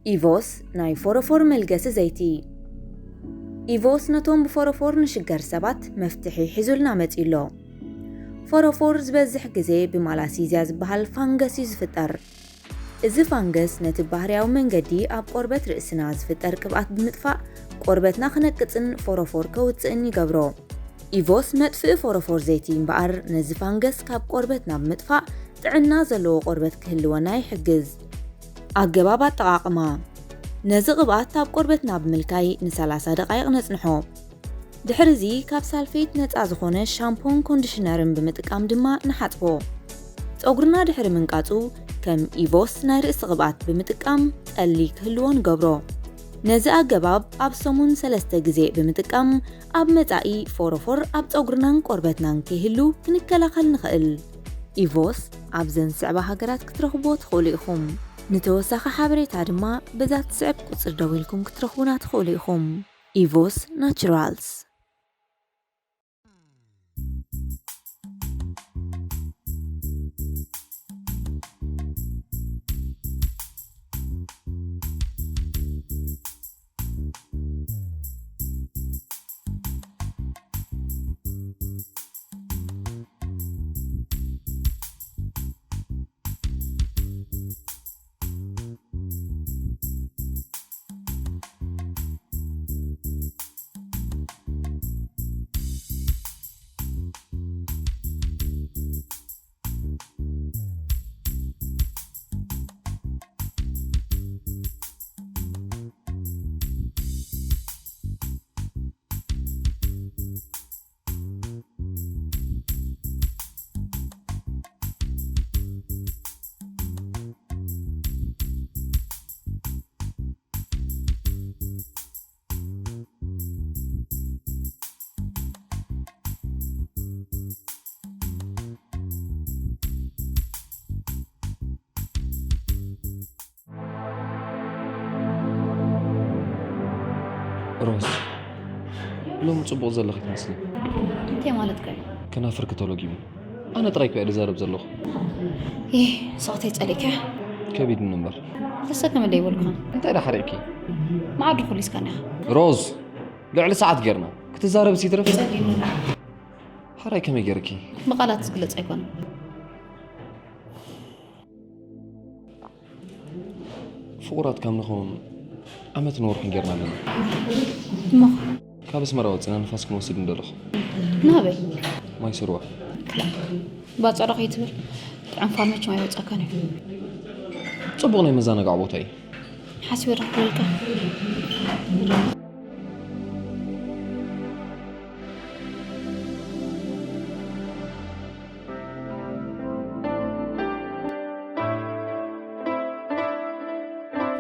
ኢቮስ ናይ ፎሮፎር መልገሲ ዘይቲ። ኢቮስ ነቶም ብፎሮፎር ንሽገር ሰባት መፍትሒ ሒዙልና መጺኡ ኣሎ። ፎሮፎር ዝበዝሕ ግዜ ብማላሲዝያ ዝበሃል ፋንገስ እዩ ዝፍጠር። እዚ ፋንገስ ነቲ ባህርያዊ መንገዲ ኣብ ቆርበት ርእስና ዝፍጠር ቅብኣት ብምጥፋእ ቆርበትና ክነቅጽን ፎሮፎር ከውጽእን ይገብሮ። ኢቮስ መጥፍኢ ፎሮፎር ዘይቲ እምበኣር ነዚ ፋንገስ ካብ ቆርበትና ብምጥፋእ ጥዕና ዘለዎ ቆርበት ክህልወና ይሕግዝ። ኣገባብ ኣጠቓቕማ። ነዚ ቅብኣት ኣብ ቆርበትና ብምልካይ ን30 ደቓይቕ ነጽንሖ። ድሕርዚ ካብ ሳልፌት ነጻ ዝኾነ ሻምፖን ኮንዲሽነርን ብምጥቃም ድማ ንሓጽቦ። ጸጉርና ድሕሪ ምንቃጹ ከም ኢቮስ ናይ ርእሲ ቅብኣት ብምጥቃም ጠሊ ክህልዎ ንገብሮ። ነዚ ኣገባብ ኣብ ሰሙን ሰለስተ ግዜ ብምጥቃም ኣብ መጻኢ ፎሮፎር ኣብ ጸጉርናን ቆርበትናን ከይህሉ ክንከላኸል ንኽእል። ኢቮስ ኣብዘን ዝስዕባ ሃገራት ክትረኽብዎ ትኽእሉ ኢኹም። ንተወሳኺ ሓበሬታ ድማ በዛ ትስዕብ ቁጽሪ ደዊልኩም ክትረኽቡና ትኽእሉ ኢኹም። ኢቮስ ናቹራልስ። ሮዝ፣ ሎሚ ጽቡቕ ዘለኺ ትመስሊ። እንታይ ማለትካ እዩ? ከናፍርኪ ተሎጊሙ። ኣነ ጥራይ እኮ እየ ዝዛረብ ዘለኹ። ይህ ሰቕተይ ጸሊእካ? ከቢድኒ እምበር። ተሰከመለይ ይበልኩኻ። እንታይ ደኣ ሓሪቕኪ? መዓዱ ኩሊስካኒ ኢኻ። ሮዝ፣ ልዕሊ ሰዓት ጌርና ክትዛረብሲ ይትረፍ። ጸሊእኒ። ሓራይ ከመይ ጌርኪ? ብቓላት ዝግለጽ ኣይኮነን። ፍቑራት ካብ ንኸውን ዓመትን ወርሕን ጌርና ኣለና። እሞ? ካብ ኣስመራ ወጺና ንፋስ ክንወስድ እንደለኹ። ናበይ? ማይ ስርዋ። ክላ። ባጽዕሮ ከይትብል። ጥዑም ፋርመች ማይ ወጻካን እዩ። ጽቡቕ ናይ መዘናግዒ ቦታ እዩ። ሓሲበ ዶ ክብለልካ?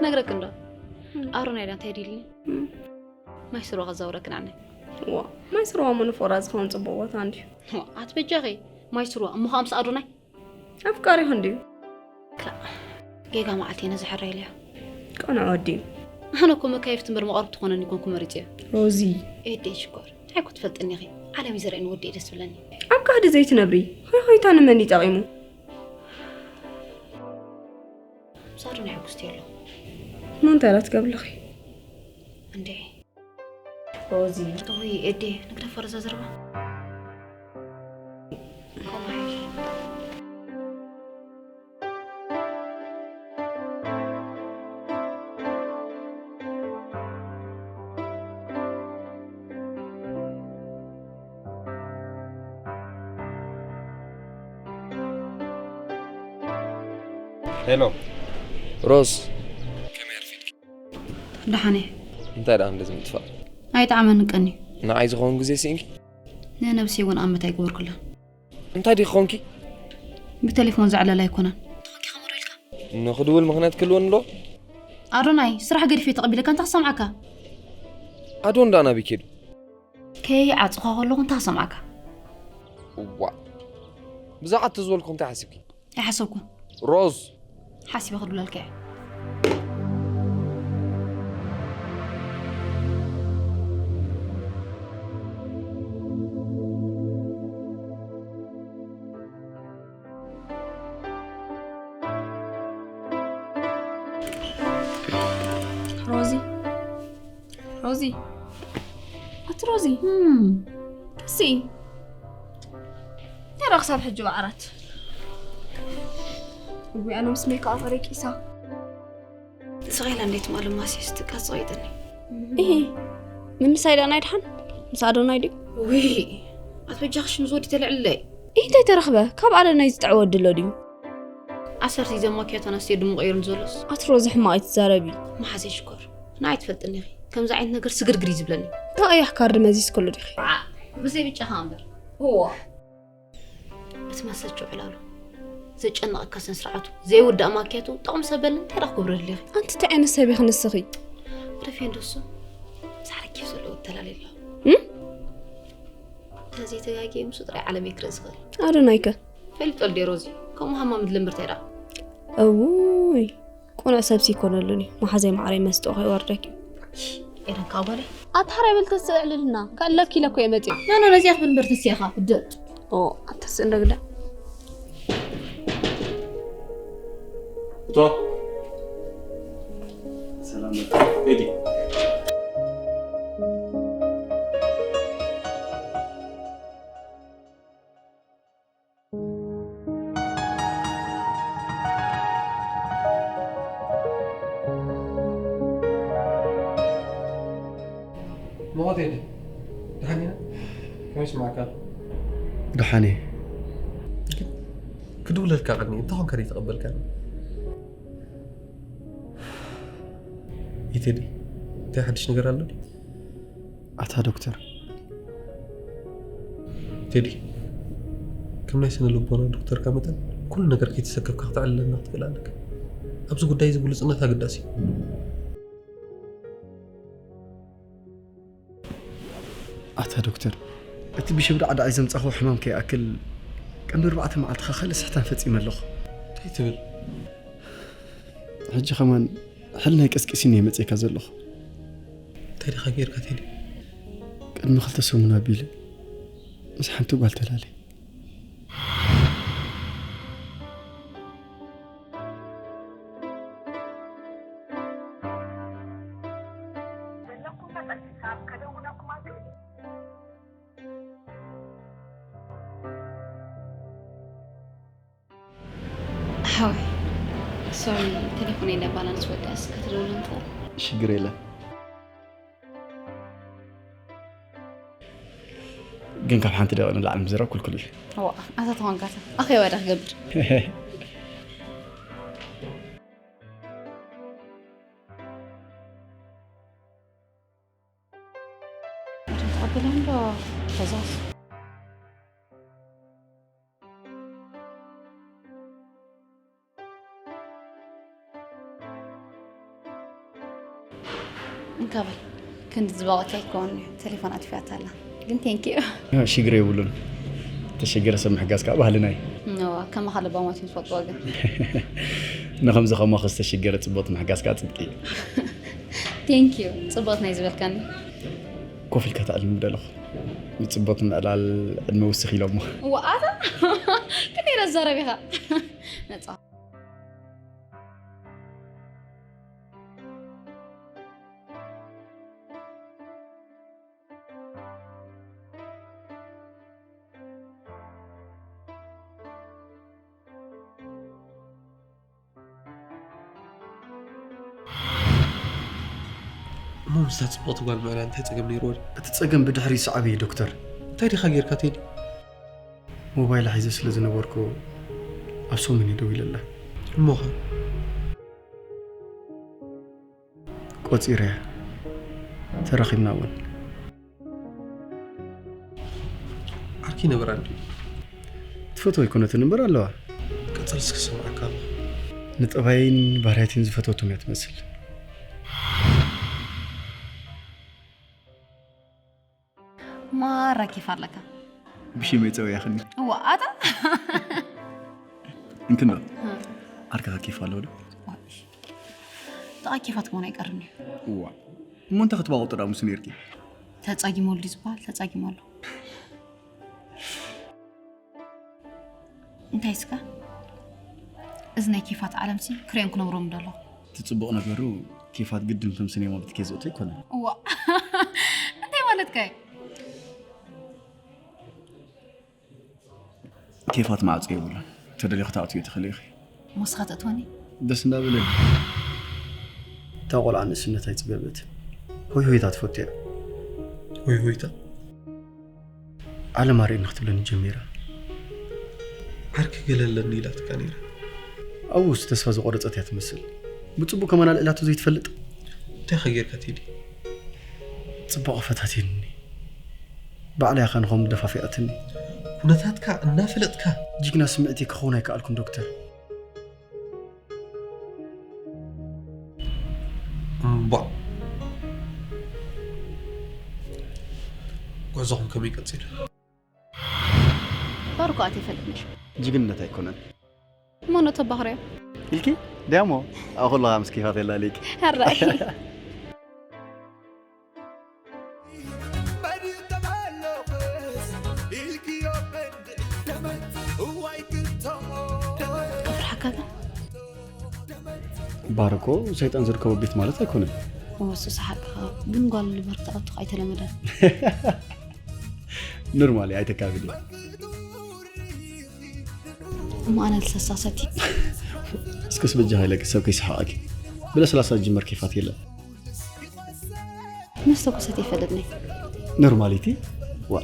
ነግረክ እንዶ። ኣሮን ኣይዳ እንታይ ዲልኒ? እም። ማይ ስርዋ ከዛውረክ ንዓናይ። ዋ፣ ማይ ስርዋ እሞ ንፍቕራ ዝኸውን ጽቡቕ ቦታ እንድዩ። ዋ፣ ኣቲ በጃኺ፣ ማይ ስርዋ እሞ ከኣ ምስ ኣዶናይ? ኣፍቃሪኺ እንድዩ። ክላእ፣ ጌጋ መዓልቲ እየ ነዚ ሕራይ ኢለዮ። ቅኑዕ ወዲ እዩ። ኣነ እኮ መካየፍቲ እምበር መቐርብቲ ክኾነኒ ኣይኮንኩ መሪጸዮ። ሮዚ። ኤደይ ሽኮር፣ እንታይ እኮ ትፈልጥኒ ኢኺ። ዓለም እዩ ዘርእኒ ወዲ እየ ደስ ዝብለኒ። ኣብ ጋህዲ ዘይትነብሪ፣ ሆይ ሆይታ ንመን እዩ ጠቒሙ? ምሳዱ ናይ ሕጉስቲ ኣሎ። እሞ እንታይ ኢላ ትገብለኺ? እንዴ። ሮዚ። ውይ ኤዴ፣ ንግደፎ ረዛ ዘረባ። ሄሎ ሮዝ፣ ከመይ ኣርፊድኪ? ደሓን እየ። እንታይ ደኣ እንደዚ ምጥፋእ? ኣይጠዓመኒ ቀኒ። ንዓይ ዝኸውን ግዜ ስኢንኪ? ንነብሰይ እውን ኣመት ኣይገበርኩላን። እንታይ ዲኺ ኾንኪ? ብቴሌፎን ዘዕለል ኣይኮነን። ንኽድውል ምኽንያት ክህልወኒ ዶ? ኣዶናይ፣ ስራሕ ገዲፈ ተቐቢለካ እንታይ ክሰምዓካ? ኣዶን ደኣ ናበይ ከይዱ? ከይዓጽኻ ከለኹ እንታይ ክሰምዓካ? እዋእ፣ ብዛዕባ እቲ ዝበልኩ እንታይ ሓሲብኪ? ኣይሓሰብኩን። ሮዝ። ሓሲበ ክድውለልካ እየ። ሮዚ፣ ኣቲ ሮዚ፣ ተሲ፣ እንታይ ደኣ ክሳብ ሕጂ ብዓራት? እዊ፣ ኣነ ምስ ሜክኣፕ ኣረቂሳ። ስቕ ኢላ እንዴት ማሉ ማሲስ ትቃጽ ይጥኒ። እሂ፣ ምን ምሳይ ደኣ ናይ ድሓን? ምስ ኣዶናይ ድዩ? ውይ፣ ኣት በጃኽሽ ምስ ወዲ ተልዕለይ። እሂ፣ እንታይ ተረኽበ? ካብ ኣዶናይ ዝጥዕወ ድሎ ድዩ? ዓሰርተ ዘማክያቶ ኣናስትዮ ድሙ ቀይሩን ዘሎስ። ኣቲ ሮዚ፣ ሕማቕ ኣይትዛረቢ። መሓዘይ ሽኮር፣ ንዓይ ትፈልጥኒ ኢኺ። ከምዚ ዓይነት ነገር ስግርግር እዩ ዝብለኒ። እንታይ ቀያሕ ካርድ መዚዝ ከሎ ዲኺ? ብዘይ ብጫኻ እምበር። እዎ። እቲ መሰል ጭው ዕላሉ። ዘጨንቐካ ስነ ስርዓቱ፣ ዘይውዳእ ማክያቶ፣ ጠቕሚ ሰብ በሊ እንታይ ደኣ ክገብሮ ደሊኺ? ኣንቲ እንታይ ዓይነት ሰብ ኢኺ ንስኺ? ወደ ፌንዶሶ፣ ሳዕረ ኬፍ ዘለዎ ተላለየ ኣለኹ። እም? እንተዘይተጋግየ ምስኡ ጥራይ ዓለም እየ ክርኢ ዝኽእል። ኣዶናይከ? ፈሊጦ ልዴ ሮዚ፣ ከምኡ ሃማም ድልምር እንታይ ደኣ? እውይ፣ ቅኑዕ ሰብሲ ይኮነሉን እዩ። መሓዘይ ማዕረይ መስጦ ከይወርደኪ። ኤደን ካብ ጓለይ። ኣታ ሓራይ በል ተስእ ዕልልና። ከእለኪ ኢለ እኮ እየ መፂኣ። ኖ፣ ኖ፣ ነዚኣ ክብል እምበር ተስኢኻ፣ ብድር። ኦ፣ ኣታ ስእ እንደ ግዳ። እቶ። ሰላም በል። ኤዲ። ሞኸት የለ። ደሓን ኢና? ከመይ ስማዕካ? ደሓን እየ። ግን ክድውለልካ ቅድሚ እንታይ ኮንካ ዘይተቐበልካኒ? ኢቴዲ፣ እንታይ ሓድሽ ነገር ኣሎ ድዩ? ኣታ ዶክተር። ቴዲ፣ ከም ናይ ስነ ልቦና ዶክተርካ መጠን ኩሉ ነገር ከይተሰከፍካ ክተዕልለና ክትክእል ኣለካ። ኣብዚ ጉዳይ እዚ ግሉጽነት ኣገዳሲ እዩ። ኣታ ዶክተር፣ እቲ ብሽብሪ ዓዳዓይ ዘምጻኹዎ ሕማም ከይኣክል ቅድሚ ኣርባዕተ መዓልትኻ ካልእ ስሕታን ፈጺመ ኣለኹ። እንታይ ትብል? ሕጂ ከማን ሕልናይ ቀስቂሱኒ እየ መጺኤካ ዘለኹ። እንታይ ዲኻ ጌርካ ቴዲ? ቅድሚ ክልተ ሰሙን ኣቢለ ምስ ሓንቲ ጓል ተላለየ። ሓወይ፣ ሶሪ፣ ቴሌፎነይ ናይ ባላንስ ወዲኣስ፣ ክትደውል ንኽእል? ሽግር የለን። ግን ካብ ሓንቲ ደቂቕ ንላዕሊ ምዝራብ ክልኩል እዩ። እዋ፣ ኣታ ተኾንካታ፣ ኣኼባ ዳ ክገብር? ተቐበለን ዶ? ከዛስ? እንካ በል፣ ክንዲ ዝበቐካ ኣይኮን እዩ፣ ቴሌፎን ኣጥፊኣታ ኣላ። ግን ቴንኪዩ። ሽግር የብሉን። ተሸገረ ሰብ ምሕጋዝ ከዓ ባህልና እዩ። እዋ፣ ከማኻ ለባማት እዮም ዝፈልጥዎ ግን። ንኸምዚ ከማኹ ዝተሸገረ ጽቡቕ ምሕጋዝ ከዓ ጽብቂ እዩ። ቴንኪዩ፣ ጽቡቕት ናይ ዝበልካኒ። ኮፍ ኢልካ ተዕልም ደለኹ። ንጽቡቕ ምዕላል ዕድመ ውስኽ ኢሎሞ። እዋ፣ ኣታ ክንደይ ረዛረብ ኢኻ። ነጻ። እሞ ምስታ ጽብቕቲ ጓል ምዕላል እንታይ ጸገም ነይርዎ? እቲ ጸገም ብድሕሪ ይስዓብ እዩ ዶክተር። እንታይ ዲኻ ጌርካ ቴዲ? ሞባይላ ሒዘ ስለ ዝነበርኩ ኣብ ሰሙን እዩ ደዊለላ። እሞኸ? ቆጺረያ። ተራኺብና እውን። ዓርኪ ነበራ እንድዩ። ትፈትዎ ኣይኮነትን እምበር ኣለዋ። ቀጽል እስኪ ሰምዓካ ኣለኹ። ንጠባይን ባህርያትን ዝፈተወቶም እያ ትመስል። ማራ ኬፍ ኣለካ። ብሽመይ ጸውያኽኒ። እዋ፣ ኣታ። እንክንዶ፣ ዓርክኻ ኬፍ ኣለዎ ዶ? ዋይ። ጥቓ ኬፋት ክኾን ኣይቀርን እዩ። እዋ። እሞ እንታይ ክትባቕጡ ደኣ ምስ ነርኪ? ተጻጊመሉ ድዩ ዝበሃል? ተጻጊመሉ። እንታይ እስከ? እዚ ናይ ኬፋት ዓለምሲ ክሪኦን ክነብሮም ደሎ። እቲ ጽቡቕ ነገሩ ኬፋት ግድን ከም ሲኔማ ቤት ኬዝእቱ ኣይኮነን። እዋ። ከይ ኬፋት ማዕጾ የብሉን። ተደሊኺ ክትኣትዊ ትኽእሊ ኢኺ። ሞስኻ ተእትወኒ? ደስ እንዳበለ። እታ ቆልዓ ንእስነት ኣይጽገበትን። ሆይ ሆይታ ትፈቱ እያ። ሆይ ሆይታ? ዓለም ኣርእየኒ ክትብለኒ ጀሚራ። ዓርኪ ገለ ኣለኒ ኢላትካ ነይራ። ኣብኡስ ተስፋ ዝቆረጸት እያ ትመስል። ብጽቡቕ ከማን ኣልዒላቶ ዘይትፈልጥ። እንታይ ከ ጌርካ ቴዲ? ጽቡቕ ፈታቲኒ። ባዕላ ኢኻ ንኸም ደፋፊኣትኒ። ኩነታትካ እናፈለጥካ። ጅግና ስምዒተይ ክኸውን ኣይከኣልኩን ዶክተር። እምቧ። ጉዕዞኹም ከመይ ቀጺሉ? ባርኮ ኣት ይፈልጥ ነሽ። ጅግንነት ኣይኮነን። እሞ ነቶ ባኽርዮ ኢልኪ ድያሞ ኣኹላ ምስ ኪፋት የላ ሊክ። ሕራይ። ክፍርሓካ ግን ባርኮ ሰይጣን ዝርከቦ ቤት ማለት ኣይኮነን። እወ እሱ ሰሓቅኻ ግን ጓል ልበር ክትኣቱ ኣይተለመደን። ኖርማሊ ኣይተካብድ። እሞ ኣነ ልሰሳሰቲ እስከስ በጃ ሃይለቂ ሰብ ከይስሓቀኪ ብለስላሳ ዝጅመር ኬፋት የለን። መስተ ኮሰት ይፈልጥኒ። ኖርማሊቲ ዋ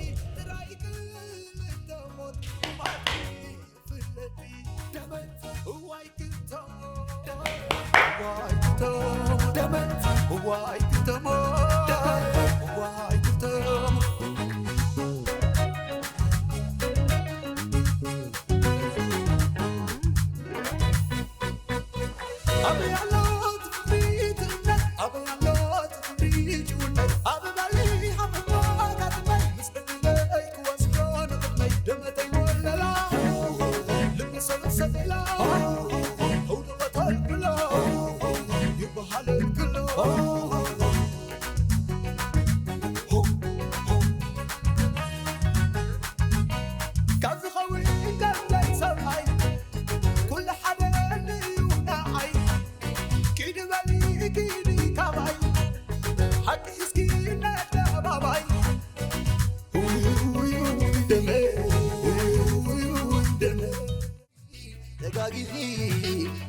ተጋጊኺ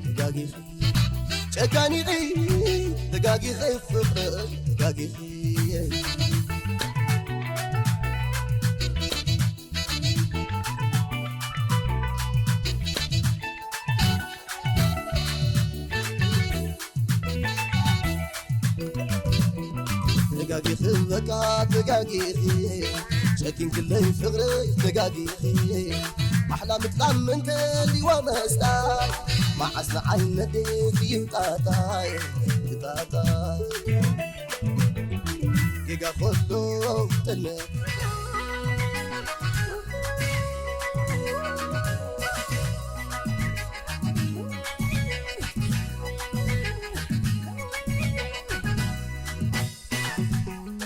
ተጋጊኺ ጨካኒኺ ተጋጊኺ ፍቕሪ ተጋጊኺ ተጋጊኺ በቃ ተጋጊኺ ጨኪንክለይ ፍቕረይ ተጋጊኺ ማሕላ ምጥቃም እንተልይዋ መስጣይ መዓስ ንዓይ ነዴኺ እዩ ጣጣይ ጣጣይ ጌጋ ከሎ ጥልመት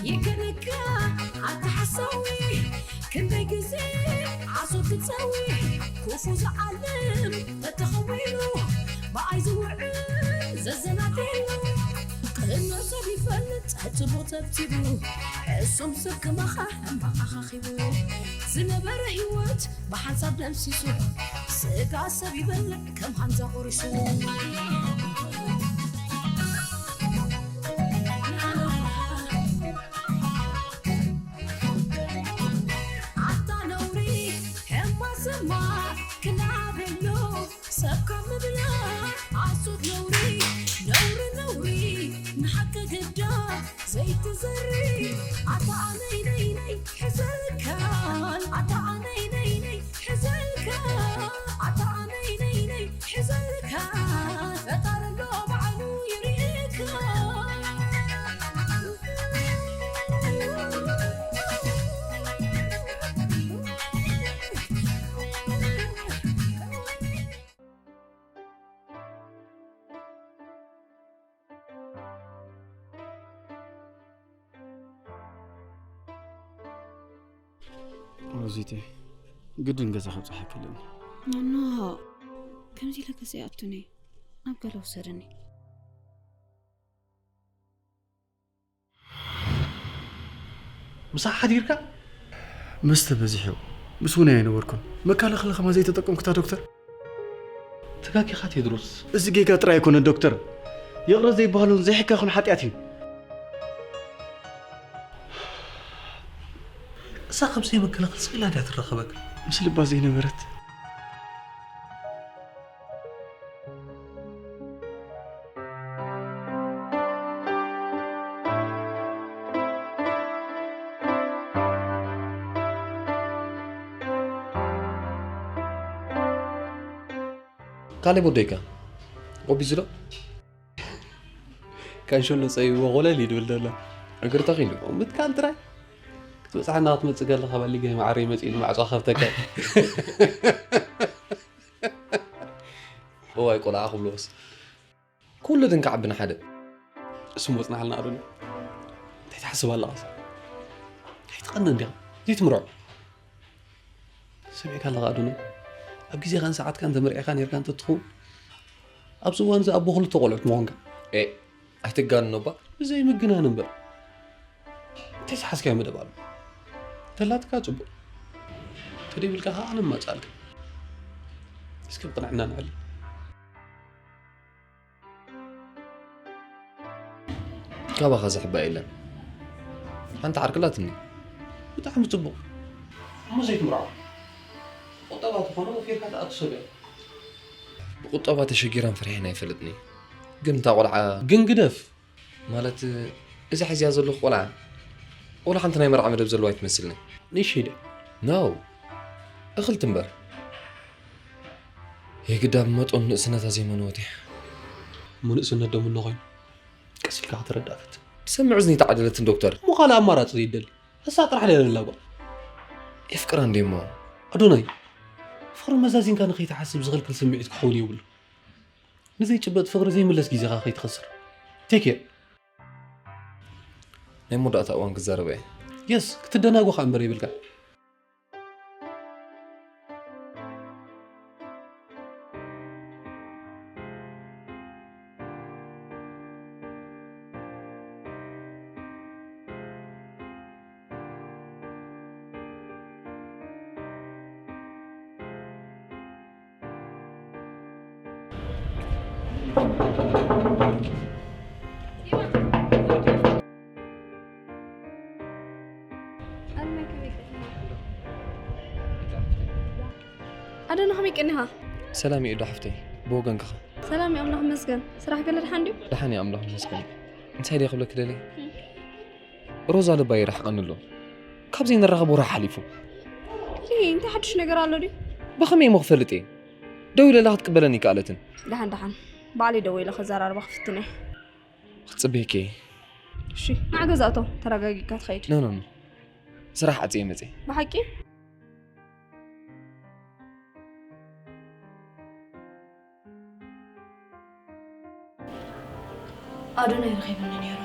ይገደካ ኣታ ሓሳዊ ክንደይ ግዜ ዓሶ ትጸዊ ክፉ ዝዓልም ተተኸዊሉ ብኣይ ዝውዕል ዘዘናትየሉ ቅንዕ ሰብ ይፈልጥ ጽቡቕ ተብቲቡ ሕሱም ሰብ ከማኻ ሕማቕ ኣኻኺቡ ዝነበረ ህይወት ብሓንሳብ ደምሲሱ ስጋ ሰብ ይበልዕ ከም ሃንዛ ቆሪሱ ኣታ ነውሪ ሕማስማ ክናበሎ ሰብ ካብ ምብላ ኣሱት ነውሪ ነውሪ ነውሪ ንሓቂ ግዳ ዘይትዘሪ ኣታ ኣነይ ነይ ነይ ሕዘልካን ኣታ ኣነይ ነይ ነይ ሕዘልካ ኣታ ኣነይ ነይ ነይ ሕዘልካ ፈጣሪ ኣሎ ባዕሉ ይርእካ ሮዚቴ ግድን ገዛ ከብፅሓ ከለኒ ኖኖ ከምዚ ኢለ ገዛ ይኣቱኒ ናብ ገለ ውሰደኒ ምሳሕ ሓዲርካ? መስተ በዚሑ። ምስ እውን ኣይነበርኩን። መከላኸሊ ከማ ዘይተጠቀምኩታ ዶክተር? ተጋጊኻ ቴድሮስ። እዚ ጌጋ ጥራይ ኣይኮነን ዶክተር። ይቕረ ዘይበሃሉን ዘይሕከኹን ሓጢኣት እዩ። እሳ ካብ ዘይመከላኸል ስቕ ኢላ ድያ ትረኸበካ? ምስ ልባ ዘይነበረት። ካሌብ ወደይካ፣ ጎቢዙ ዶ? ካንሸሎ ጸይዎ፣ ኮለል ይድብል ዘሎ። እግሪ ተኺሉ። ምትካል ጥራይ። ክትበጽሓና ክትመጽእ ከለኻ፣ ባሊገ ማዕረይ መጺኡ ማዕጾ ከፍተካ። እዋይ ቆልዓ ክብሎስ። ክውለድን ክዓብን ሓደ። እሱ ሞጽናልና ኣዶና። እንታይ ትሓስብ ኣለኻስ? እንታይ ትቐንእ እንዲኻ? ዘይትምርዖ። ሰሚዕካ ኣለኻ ኣዶና? ኣብ ግዜኻን ሰዓትካን ተመርዒኻ ኔርካ እንተትኸውን፣ ኣብዚ እዋን እዚ ኣቦ ክልተ ቆልዑት ምኾንካ። ኤ፣ ኣይትጋንኖ እባ። ብዘይ ምግናን እምበር። እንታይ ዝሓዝካዮ መደብ ኣሎ? ተላትካ ጽቡቕ። ተደይብልካ ኸዓ ኣነ እማጽኣልካ። እስኪ ብቕንዕና ንዕልል። ካባኻ ዝሕባእ የለን። ሓንቲ ዓርኪ ኣላትኒ። ብጣዕሚ ጽቡቕ። እሞ ዘይትምርዖ። ቁጠባ ተኾነ ወፊርካ ትኣቱ ሰብ እያ። ብቁጠባ ተሸጊራን ፈሪሐን ኣይፈልጥን እየ። ግን እታ ቆልዓ ግን ግደፍ። ማለት፣ እዛ ሒዝያ ዘለኹ ቆልዓ፣ ወላ ሓንቲ ናይ መርዓ መደብ ዘለዋ ኣይትመስልኒ። ንእሽተይ ድያ? No። እኽልቲ እምበር። የግዳ ብመጠኑ ንእስነታ ዘይመነወት እያ። እሞ ንእስነት ዶ ምኖ ኮይኑ? ቀስ ኢልካ ክትረዳእ ፈትን። ትሰምዕ እዝኒ ተዓደለትን ዶክተር። እሞ ካልእ ኣማራጺ ዘይደሊ። እሳ ጥራሕ ድያ ደላ ጓል? የፍቅራ እንዴ እሞ? ኣዶናይ፣ ፍቕሪ መዛዚንካ ንኸይትሓስብ ዝኽልክል ስምዒት ክኸውን የብሉ። ንዘይጭበጥ ፍቕሪ ዘይምለስ ግዜኻ ከይትኸስር። Take care። ናይ መወዳእታ እዋን ክዛረብ እየ። የስ፣ ክትደናጎ ኸኣ እምበር የብልካ። ኣደና ከመይ ቀኒኻ? ሰላም እዩ ዶ ሓፍተይ፣ ብወገንክኸ? ሰላም እዩ ኣምላኽ ይመስገን። ስራሕ ገለ ደሓን ድዩ? ደሓን እዩ ኣምላኽ ይመስገን። እንታይ ድየ ክብለኪ ደልየ? ሮዛ ልባ ይርሕቐኒ ኣሎ። ካብ ዘይንራኸብ ወርሒ ሓሊፉ። እይ፣ እንታይ ሓድሽ ነገር ኣሎ ድዩ? ብኸመይ እሞ ክፈልጥ እየ? ደዊለላ ክትቅበለኒ ኣይከኣለትን። ደሓን ደሓን፣ ባዕለይ ደዊለ ከዘራርባ ክፍትን እየ። ክጽበየኪ እየ። እሺ፣ ንዓ ገዛ እቶ፣ ተረጋጊእካ ትኸይድ። ኖ፣ ኖ፣ ኖ። ስራሕ ዓጽየ መጽየ። ብሓቂ? ኣዶናይ ረኺቡኒ ነይሩ።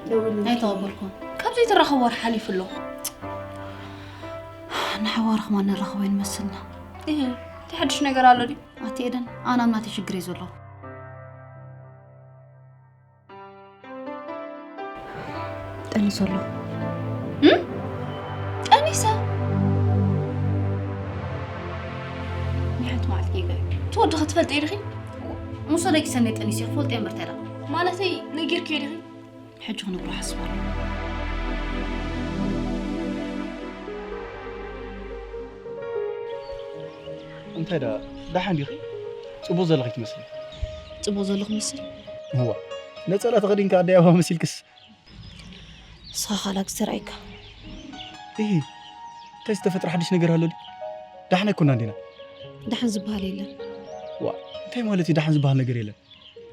ደውልልኝ። ኣይተቐበልኩን። ካብ ዘይትራኸብ ወርሒ ሓሊፉ ኣሎ። ንሓዋር ከማን ንራኸቦ ይመስልና። እህ፣ እንታይ ሓድሽ ነገር ኣሎ ድዩ? ኣቲ ኤደን፣ ኣነ ኣብ ናተይ ሽግር እየ ዘለኹ። ጠኒሰ ኣለኹ። እም? ጠኒሰ? ናይ ሓንቲ መዓልቲ ጌጋ እዩ። እቲ ወዲ ኸ ትፈልጥዮ ዲኺ? ምስ ወደይ ሰነይ ጠኒሰ ክፈልጦ እየ እምበር እንታይ ደኣ? ማለተይ ነጊርክዮ ዲኺ? ሕጂ ክነግሮ ሓስብ ኣለኹ። እንታይ ደኣ፣ ደሓን ዲኺ? ጽቡቕ ዘለኺ ትመስሊ። ጽቡቕ ዘለኹ መስል? እዋ፣ ነጸላ ተኸዲንካ ኣደይ ኣበባ መሲልክስ። ንስኻ ካልእ ግዜ ተራእየካ። እሂ፣ እንታይ ዝተፈጥረ ሓድሽ ነገር ኣሎ ድዩ? ደሓን ኣይኮናን ዲና? ደሓን ዝበሃል የለን። ዋ፣ እንታይ ማለት እዩ ደሓን ዝበሃል ነገር የለን?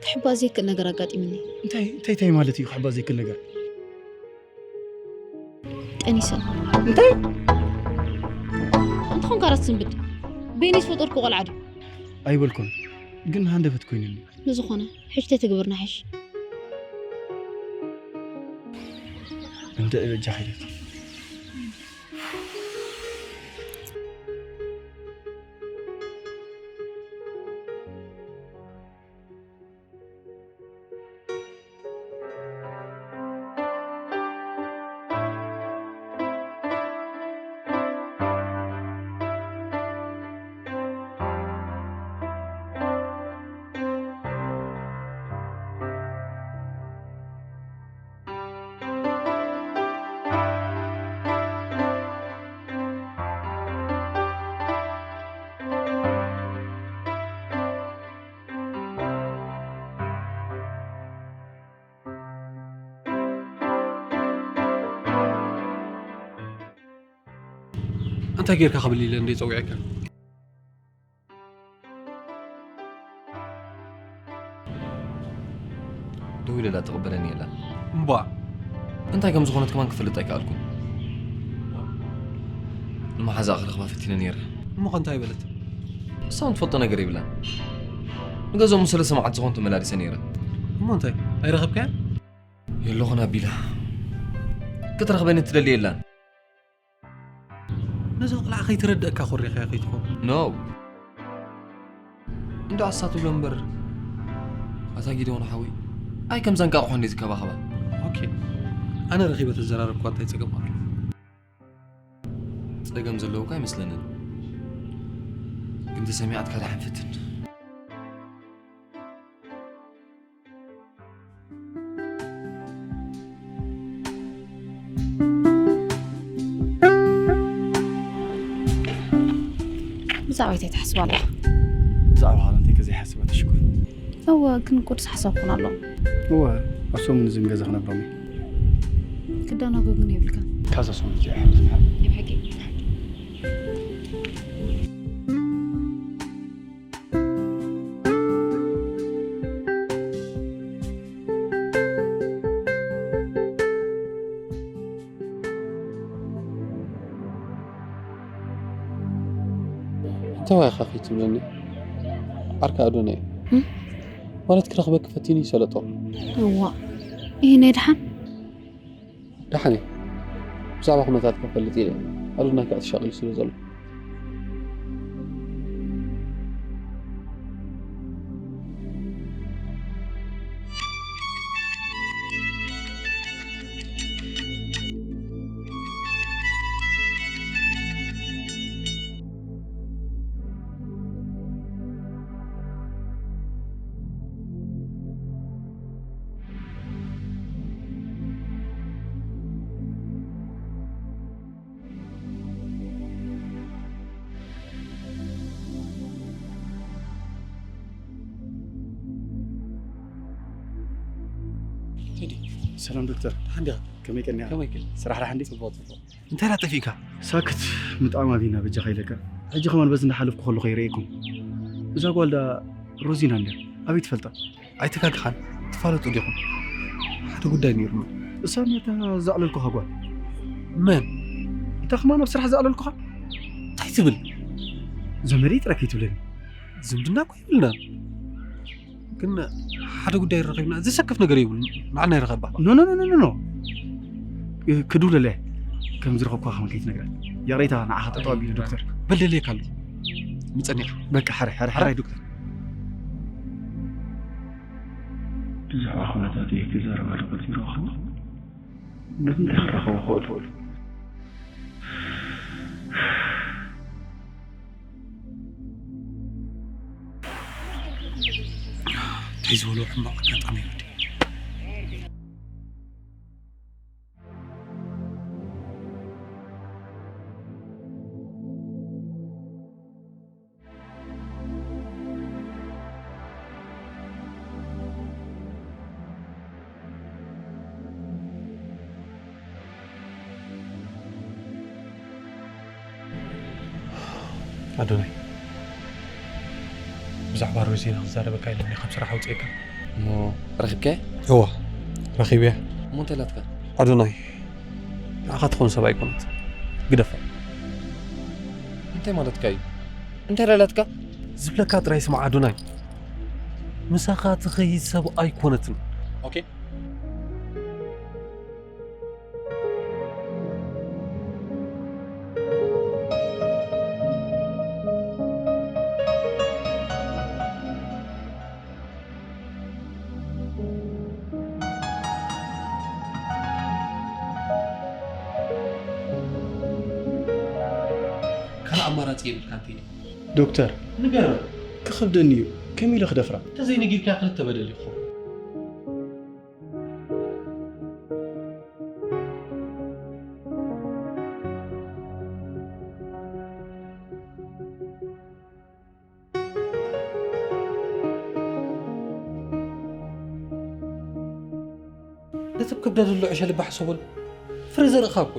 ክሕባእ ዘይክእል ነገር ኣጋጢሙኒ። እንታይ፣ እንታይ፣ እንታይ ማለት እዩ ክሕባእ ዘይክእል ነገር? ጠኒሰ። እንታይ? እንተኾንካ ራስ ስንብድ። በይነይ ዝፈጠርኩ ቆልዓ ድዩ? ኣይበልኩን፣ ግን ሃንደበት ኮይኑኒ። ንዝኾነ፣ ሕጂ እንታይ ትግብር ንሓይሽ? እንደ በጃ ኸይደት። እንታይ ጌርካ ክብል ኢለ እንደ ጸዊዐካ? ደው ኢለላ ትቕበለኒ የላን። እምቧ። እንታይ ከም ዝኾነት ከማን ክፈልጥ ኣይከኣልኩን። ንመሓዛኣ ክረኽባ ፈቲነ ነይረ። እሞ ከ እንታይ በለት? እሳ እውን ትፈልጦ ነገር የብላን። ንገዝኦም ሰለስተ መዓልቲ ዝኾን ተመላሊሰ ነይረ። እሞ እንታይ? ኣይረኸብካያን? የለኹን ኣቢላ። ክትረኽበኒ ትደሊ የላን። ነዛ ቆልዓ ከይትረድእካ ኮሪኻያ ከይትኸውን። ኖ። እንዶ ኣሳ ትብሎ እምበር፣ ኣታ ጊደውን ሓወይ፣ ኣይ ከምዛ እንቃቑሖ እንዴ ዝከባኸባ። ኦኬ። ኣነ ረኺበ ተዘራረብኳ እንታይ ጸገም ኣሎ? ጸገም ዘለዎ እኳ ኣይመስለንን። ግን ተሰሚዓትካ ደሓን ፈትን። ብዛዕባ እንታይ ትሓስብ ኣለኻ? ብዛዕባ ካልእ እንታይ ከ ዘይሓስብ ኣትሽኩር? እወ፣ ግን ቁዱስ ሓሳብ ክኾን ኣለዎ። እወ፣ ኣብ ሰሙን እዚ ንገዛ ክነብሮም እዩ። ክደናጎ ግን የብልካን። ካብዛ ሰሙን እዚኣ ይሓልፍ። ናይ ብሓቂ? እንታይ ዋይኻ ከይትብለኒ? ዓርካ ኣዶናይ። እም? ማለት ክረኽበኪ ፈቲኒ ይሰለጦ። እዋ። ይህ ናይ ደሓን? ደሓን እየ። ብዛዕባ ኩነታት ክፈልጥ ኢለ። ኣዶናይ ከዓ ተሻቒሉ ስለ ዘሎ። ቴዲ። ሰላም ዶክተር። ደሓን ዲኻ? ከመይ ቀኒኻ? ከመይ ቀኒ? ስራሕ ደሓን ድዩ? ጽቡቕ፣ ጽቡቕ። እንታይ ደኣ ጠፊእካ? ሳክት ምጥዓም ኣቢና በጃኻ ኢለካ። ሕጂ ከማን በዚ እንዳሓለፍኩ ከለኹ ይርእየኩም። እዛ ጓል ደኣ ሮዚና እንድያ። ኣበይ ትፈልጣ? ኣይተጋግኻን፣ ትፋለጡ ዲኹም? ሓደ ጉዳይ ነይሩና። እሳ ነታ ዘዕለልኩኻ ጓል። መን? እታ ከማን ኣብ ስራሕ ዘዕለልኩኻ? እንታይ ትብል? ዘመደይ ጥራይ ከይትብለኒ። ዝምድና እኮ የብልናን። ግን ሓደ ጉዳይ ረኺብና፣ ዘሰክፍ ነገር የብሉን። ንዓና ይረኸባ። ኖ፣ ኖ፣ ኖ፣ ኖ፣ ኖ። ክድውለለ ከም ዝረኸብኳ ከማን ከይትነግራ። ይቕሬታ፣ ንዓኻ ጠጠው ኣቢሉ ዶክተር። በል ደልየካ ኣለኹ። ምጸኒኻ። በቃ፣ ሕራይ፣ ሕራይ፣ ሕራይ። ሕራይ ዶክተር። ብዛዕባ ኩነታተይ ክዛረብ ኣለኹ ኢልካ ነዚ እንታይ ክራኸቦ ክእሉ? እንታይ ዝበሎ ሕማቕ ኣጋጣሚ እዩ ወዲ። ኣዶናይ፣ ብዛዕባ ሮዚና ክዛረበካ ኢለኒ ካብ ስራሕ ኣውፅኤካ። እሞ ረኺብካያ? እወ፣ ረኺበያ። እሞ እንታይ ኢላትካ? ኣዶናይ፣ ንዓኻ ትኸውን ሰብ ኣይኮነት። ግደፋ። እንታይ ማለትካ እዩ? እንታይ ኢላትካ? ዝብለካ ጥራይ ስማዕ ኣዶናይ። ምሳኻ ትኸይድ ሰብ ኣይኮነትን። ኦኬ። ካልእ ኣማራጺ የብልካን ቴዲ። ዶክተር፣ ንገር። ክኸብደኒ እዩ። ከመይ ኢለ ክደፍራ? እንተዘይነጊርካ ክልተ በደል እዩ ክኸውን። ነቲ ኣብ ከብዳ ዘሎ ዕሸል እባ ሕሰበሉ። ፍረ ዘርእኻ እኮ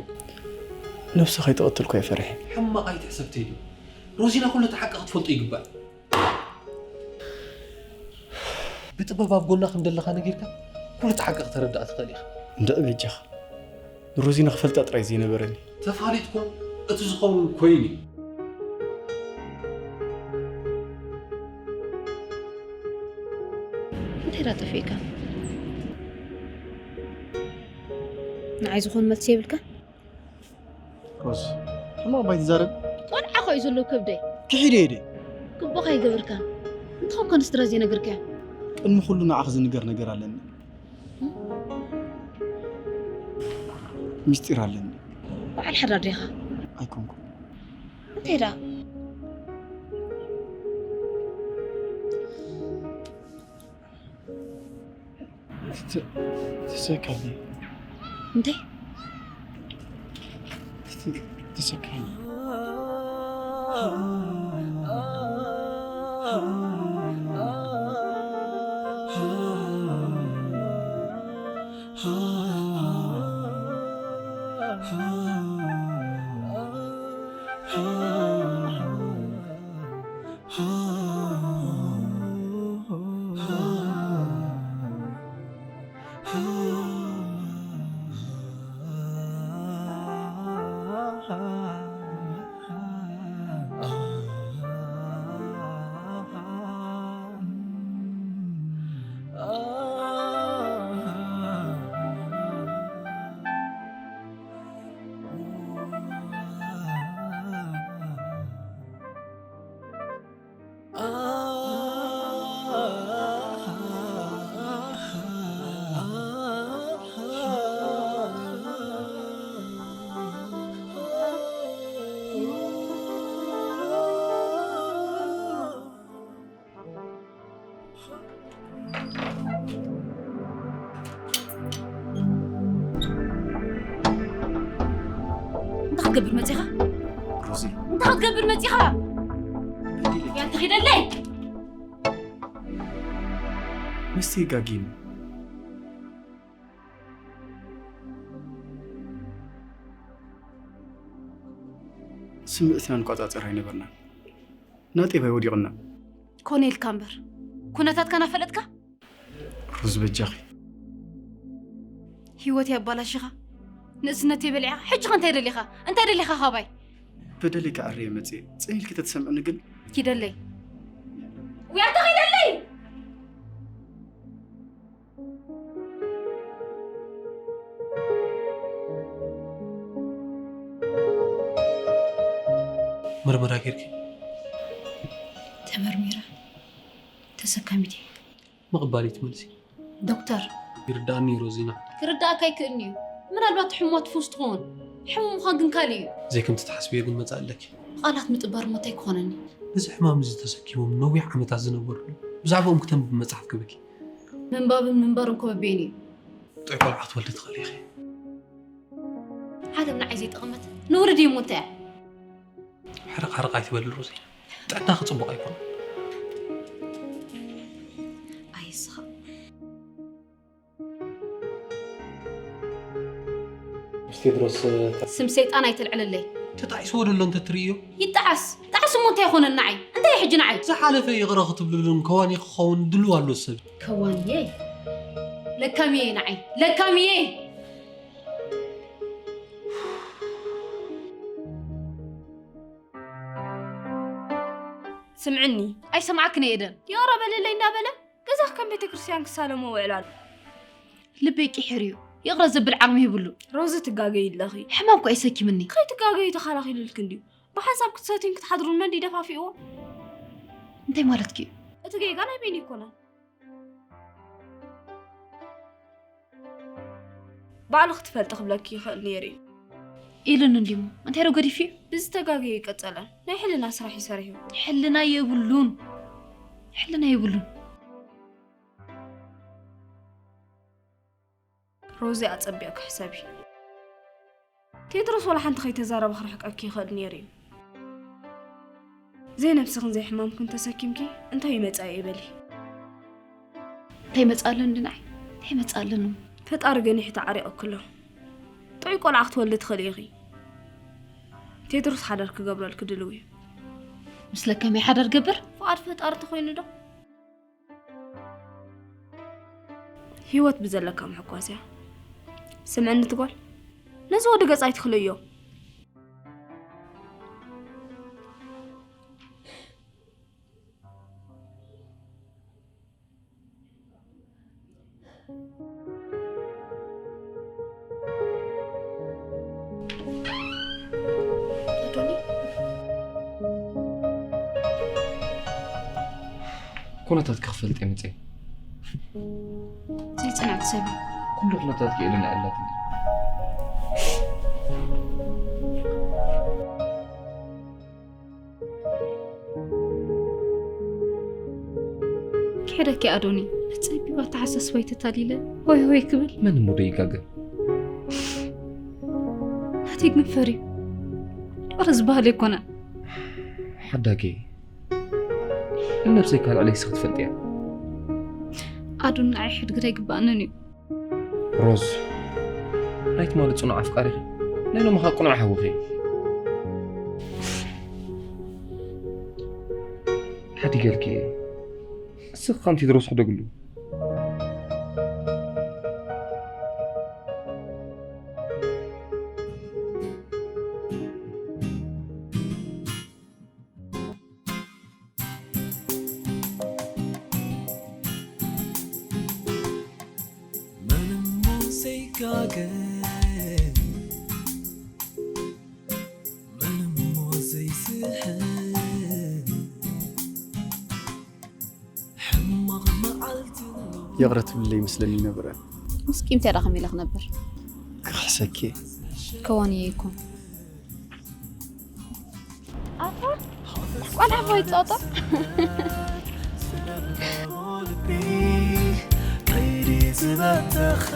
እዩ። ነብሲ ከይትቐትል እኮ እየ ፈሪሐ። ሕማቕ ኣይትሕሰብ ቴዲ። ሮዚና ኩሉ እቲ ሓቂ ክትፈልጦ ይግባእ። ብጥበብ ኣብ ጎና ከም ዘለኻ ነጊርካ ኩሉ እቲ ሓቂ ከተረድኣ ትኽእል ኢኻ። እንድዒ በጃኻ። ንሮዚና ክፈልጣ ጥራይ ዘይነበረኒ። ተፋሊጥኩም እቲ ዝኸውን ኮይኑ እዩ። እንታይ ዳ ጠፊእካ? ንዓይ ዝኾን መልሲ የብልካ? ሮዝ፣ ሕማቕ ባይ ትዛረብ። ቆልዓ ኾዩ ዘሎ ከብደይ። ክሒድ እየ ኢደ። ግቡኻ ይገብርካ። እንተኾንካ ንስድራ ዘይነገርካዮ። ቅድሚ ኩሉ ንዓኺ ዝንገር ነገር ኣለኒ። ምስጢር ኣለኒ። በዓል ሓዳር ዲኻ? ኣይኮንኩ። እንታይ ዳ? ትሰካኒ። እንታይ? ትሰካኒ። እንታይ ክትገብር መፂኻ? ሮዚ፣ እንታይ ክትገብር መፂኻ? ያንተ ኺደለይ ምስቲ ጋጊን ስምዕትና ንቆጻጸር ኣይነበርናን። ናጤባይ ወዲቕና። ኮነ ኢልካ እምበር ኩነታትካ ናፈለጥካ ሮዝ በጃኺ። ህይወት ያባላሽኻ ንእስነት የበሊዕኻ ሕጂ ኸ እንታይ ደሊኻ እንታይ ደሊኻ ካባይ በደለይ ክኣርየ መጽየ ጽን ኢልኪ ተትሰምዕኒ ግን ኪደለይ ውያታ ኺደለይ ምርመራ ጌርኪ ተመርሚረ ተሰካሚት እየ ምቕባል ይትመልሲ ዶክተር ይርዳእኒ እዩ ሮዚና ክርዳእካ ኣይክእልን እዩ ምናልባት ሕሙማ ትፈውስ ትኸውን ሕሙምኻ ግን ካልእ እዩ ዘይከምቲ ትሓስብዮ ግን መጻእ ኣለኪ ቃላት ምጥባር ሞታይ ክኾነኒ ነዚ ሕማም እዚ ተሰኪሞም ነዊሕ ዓመታት ዝነበሩሉ ብዛዕባኦም ክተንብብ መጽሓፍ ክበኪ ምንባብን ምንባርን ኮ በበይኑ እዩ ጥዑይ ቆልዓ ክትወልዲ ትኽእሊ ኢኺ ዓለም ንዓይ ዘይጠቐመት ንውርድ እዩ እሞ እንታይ እያ ሕርቕ ሕርቕ ኣይትበሊ ሮዚና ጥዕናኺ ጽቡቕ ኣይኮነን ኣይስኻ ምስ ቴድሮስ ስም ሰይጣን ኣይተልዕለለይ ተጣዒስዎ ደሎ እንተትርእዮ ይጠዓስ ጠዓስ እሞ እንታይ ይኾነን ንዓይ እንታይ እዩ ሕጂ ንዓይ ዝሓለፈ ይቕረ ክትብልሉን ከዋኒ ክኸውን ድልው ኣሎ ሰብ ከዋንየይ ለካምየይ ንዓይ ለካምየይ ስምዕኒ ኣይሰምዓክን እየ ኤደን ይቕረ በልለይ እንዳበለ ገዛኽ ከም ቤተ ክርስቲያን ክሳለሞ ውዕል ኣሎ ልበይ ቂሕር እዩ ይቕረ ዘብል ዓቕሚ ይብሉ ሮዚ ትጋገይ ኣለኺ ሕማም ኮ ኣይሰኪምኒ ከይትጋገዩ ተኸላኺሉልክ እንድዩ ብሓንሳብ ክትሰትዩን ክትሓድሩን መን ድዩ ደፋፊእዎ እንታይ ማለትኪ እዩ እቲ ጌጋ ናይ ቤኒ ይኮነን ባዕሉ ክትፈልጢ ክብለኪ ይኽእል ነይሩ እዩ ኢሉን እንዲሞ እንታይ ዶ ገዲፉ እዩ ብዝተጋገየ ይቀጸለን ናይ ሕልና ስራሕ ይሰሪሑ ሕልና የብሉን ሕልና የብሉን ሮዚ ኣጸቢቕኪ ሕሰቢ ቴድሮስ ዋላ ሓንቲ ከይተዛረበ ክርሕቀኪ ይኽእል ነይሩ እዩ ዘይነብስኽን ዘይሕማምክን ተሰኪምኪ እንታይ ይመጻ እየ በሊ እንታይ መጻለን ድናይ እንታይ መጻለን ፈጣሪ ገኒሑ ተዓሪቕክሎ ጥዑይ ቆልዓ ክትወልዲ ትኽእል ኢኺ ቴድሮስ ሓዳር ክገብረልኪ ድልው እዩ። ምስለ ከመይ ሓዳር ገብር? ፍቓድ ፈጣሪ ተኾይኑ ዶ? ህይወት ብዘለካ ምሕኳስ እያ። ስምዕኒ ትጓል፣ ነዚ ወዲ ገጽ ኣይትኽልዮ። ኩነታት ክፈልጥ እየ መፅየ። ዘይፅንዕቲ ሰብ እዩ። ኩሉ ኩነታት ክእልን ኣላትኒ። ክሕደኪ ኣዶኒ፣ ብጸቢብ ኣተሓሳስባይ ተታሊለ ሆይ ሆይ ክብል። መን እሞ ዶ ይጋገ? ናተይ ግን ፈርዩ። ወረ ዝበሃል ኣይኮነን። ሓዳገይ፣ ንነብሰይ ካልእ ለይሲ ክትፈልጥያ። ኣዶኒ፣ ንዓይ ሕድግድ ኣይግባኣንን እዩ። ሮዝ፣ ናይ ትማሊ ጽኑዕ ኣፍቃሪኺ፣ ናይ ሎሚ ኸኣ ቅኑዕ ሓውኺ። ሓዲገልኪ እየ። ንስኺ ከምቲ ድሮስ ሕደግሉ። ምንም ዘይጋገ፣ ምንም ዘይስሕን፣ ሕማቕ መዓልቲ ኣሎ። ይቕረ ትብልለይ ይመስለኒ ነበረ። ምስ ቂም ተዳ ከመይ ኢለ ክነብር? ክኽሕሰኪ። ከዋንየ ይኮን። ኣታ ቆልዓ እኮ ይጻወታ። ቀይዲ ዝበተኸ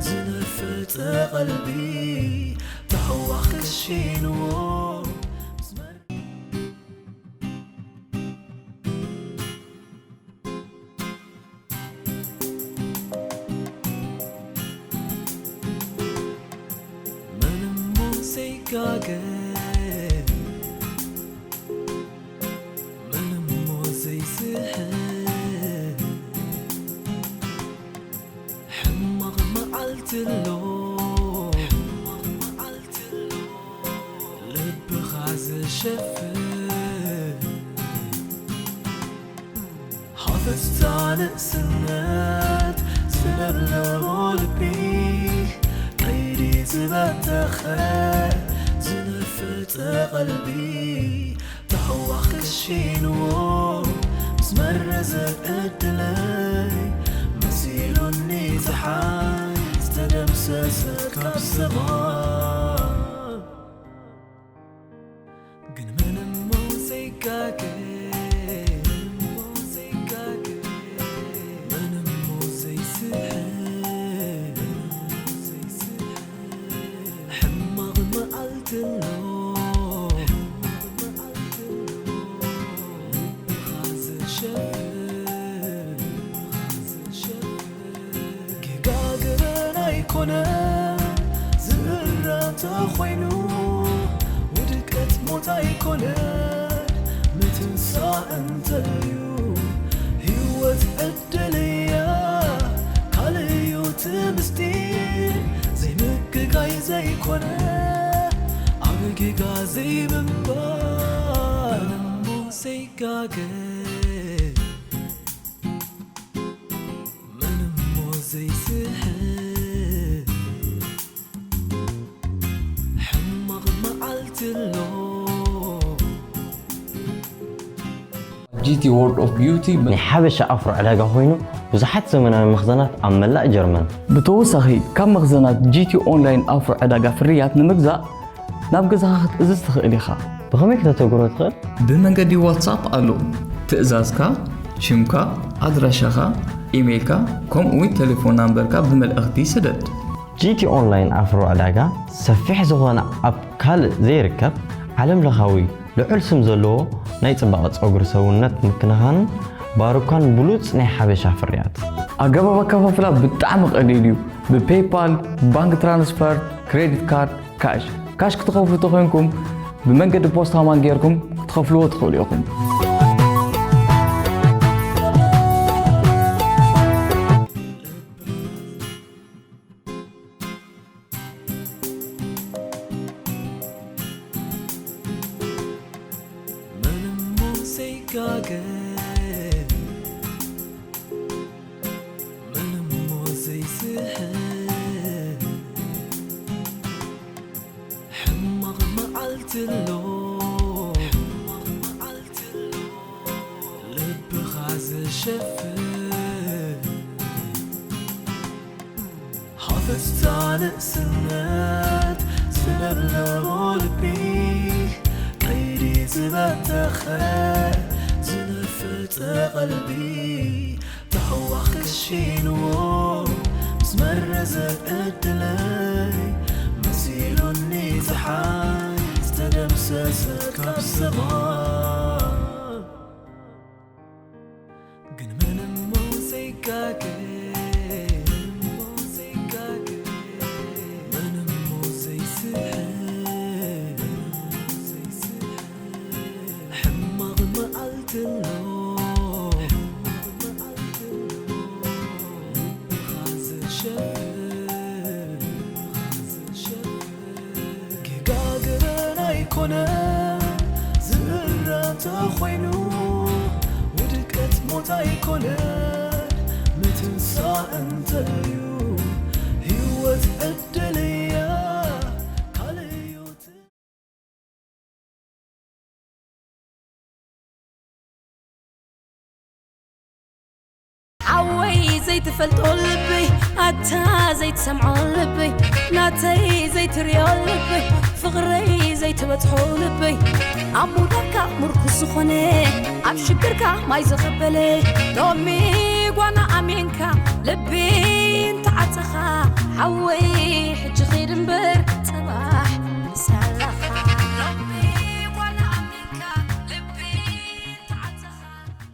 ዝነፍጥ ቀልቢ ተሕዋኽ ክሽንዎ። ምንም ዘይጋገ፣ ምንም ዘይስሕን፣ ሕማቕ መዓልቲ ኣሎ፣ ሕማቕ መዓልቲ ኣሎ፣ ልብኻ ዝሸፍን። ሃፈስታ ንእስነት ዝለብለቦ ልቢ፣ ቀይዲ ዝበተኸ ዝነፍጥ ቀልቢ፣ ተሕዋኽ ክሽንዎ ምስ መረዘ ዕድለይ፣ መሲሉኒ ጸሓይ ዝተደምሰሰት ካብ ሰማይ። ግን ምንም ዘይጋገ፣ ምንም ዘይጋገ፣ ምንም ዘይስሕን፣ ሕማቕ መዓልቲ ኣሎ፣ ልብኻ ዝሸፍን። ጌጋ ገበን ኣይኮነ ዝእረ ተኾይኑ፣ ውድቀት ሞት ኣይኮነ ምትንሳእ እንተልዩ፣ ህይወት ዕድል እያ ካልእ እዩ እቲ ምስጢር። ዘይምግጋይ ዘይኮነ ኣብ ጌጋ ዘይምንባር እሞ ዘይጋገ። ምንም ዘይስሕን ሕማቕ መዓልቲ ኣሎ። ጂ ቲ ወርልድ ኦፍ ቢዩቲ ናይ ሓበሻ ኣፍሮ ዕዳጋ ኮይኑ ብዙሓት ዘመናዊ መኽዘናት ኣብ መላእ ጀርመን። ብተወሳኺ ካብ መኽዘናት ጂ ቲ ኦንላይን ኣፍሮ ዕዳጋ ፍርያት ንምግዛእ ናብ ገዛኻ ክትእዝዝ ትኽእል ኢኻ። ብኸመይ ክተተግብሮ ትኽእል? ብመንገዲ ዋትሳፕ ኣሎ። ትእዛዝካ፣ ሽምካ፣ ኣድራሻኻ፣ ኢሜይልካ፣ ከምኡ'ውን ቴሌፎን ናምበርካ ብመልእኽቲ ስደድ። ጂ ቲ ኦንላይን ኣፍሮ ዕዳጋ ሰፊሕ ዝኾነ ኣብ ካልእ ዘይርከብ ዓለም ለኻዊ ልዑል ስም ዘለዎ ናይ ጽባቐ ጸጉሪ ሰውነት ምክንኻንን ባሩካን ብሉጽ ናይ ሓበሻ ፍርያት። ኣገባብ ኣከፋፍላ ብጣዕሚ ቀሊል እዩ። ብፔይፓል፣ ባንክ ትራንስፈር፣ ክሬዲት ካርድ፣ ካሽ። ካሽ ክትኸፍሉ ተኾይንኩም ብመንገዲ ፖስታ ማን ጌርኩም ክትኸፍልዎ ትኽእሉ ኢኹም። ምንም ዘይጋገ ምንም ዘይስሕብ ሕማቕ መዓልቲ ኣሎ ልብኻ ዝሸፍን ሃፈስታ ንእስነት ዝለምለሞ ልቢ ቀይዲ ዝበተኸ ዝንፍጠ ቐልቢ ተህዋኽ ክሽንዎ ምስ መረዘ ዕድለይ መሲሉኒ ፀሓይ ዝተደምሰሰት ካብ ሰማይ ግን ምንም ዘይጋገ ምንም ዘይስሕብ ሕማቕ መዓልቲ ኣሎ ልብኻ ዝሸፍን ጌጋ ገበን ኣይኮነ ዝእረ ተኾይኑ ውድቀት ሞት ኣይኮነ ምትንሳእ እንተዩ ህይወት ዕድል እያ ካልእ ህይወት ሓወይ ዘይትፈልጦ ልበይ ኣታ ዘይትሰምዖ ልበይ ናተይ ዘይትሪኦ ልበይ ፍቕረይ ዘይትበጽሖ ልበይ ኣብ ሙዳካ ምርኩስ ዝኾነ ኣብ ሽግርካ ማይ ዘቐበለ ሎሚ ጓና ኣሜንካ ልቢ እንተዓጸኻ ሓወይ ሕጂ ኺድ እምበር ጽባሕ ምሳለኻ